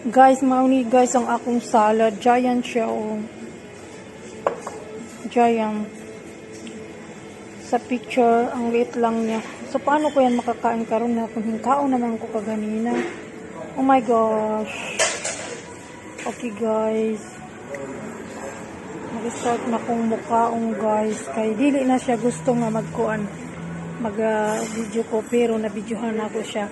Guys, mao ni guys ang akong salad. Giant siya oh. Giant. Sa picture, ang liit lang niya. So, paano ko yan makakain karon na kung hingkaon naman ko kaganina? Oh my gosh. Okay, guys. Mag-start na kong mukaong, guys. Kay dili na siya gusto nga magkuan. Mag video ko, pero na-videohan ako siya.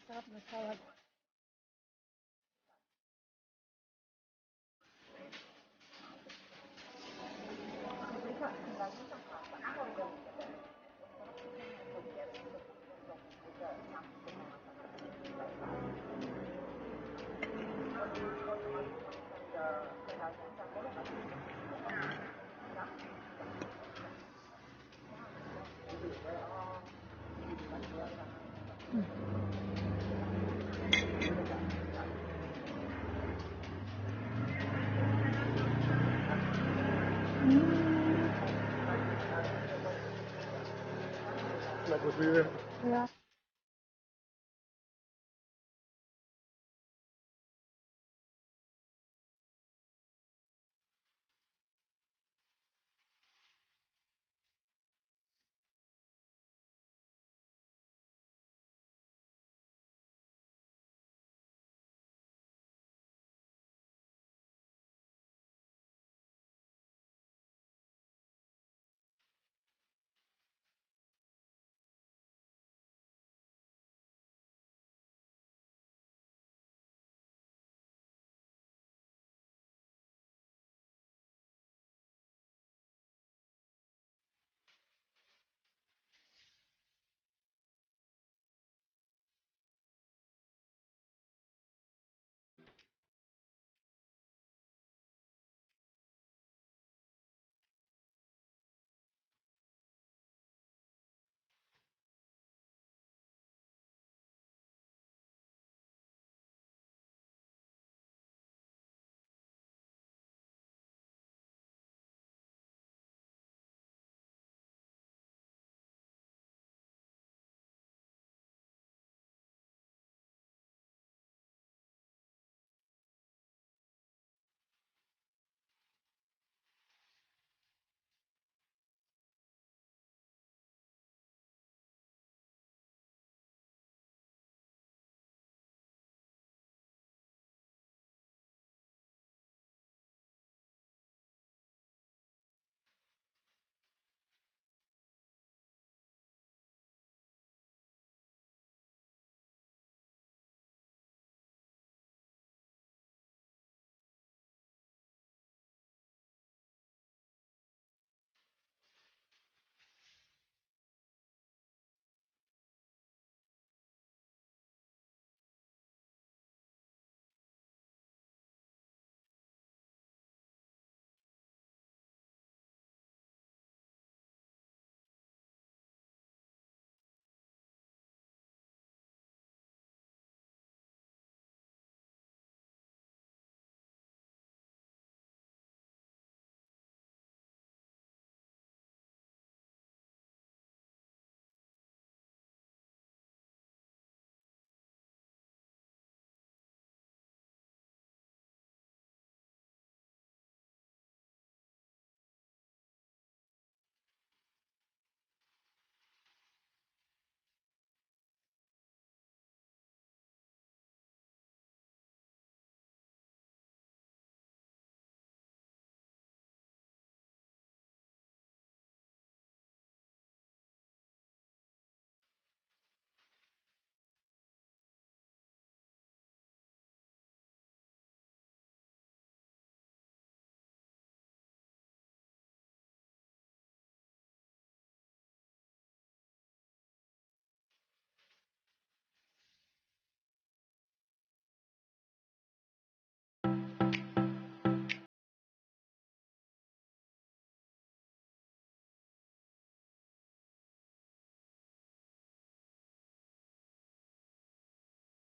Sarap na salad. Like was we Yeah.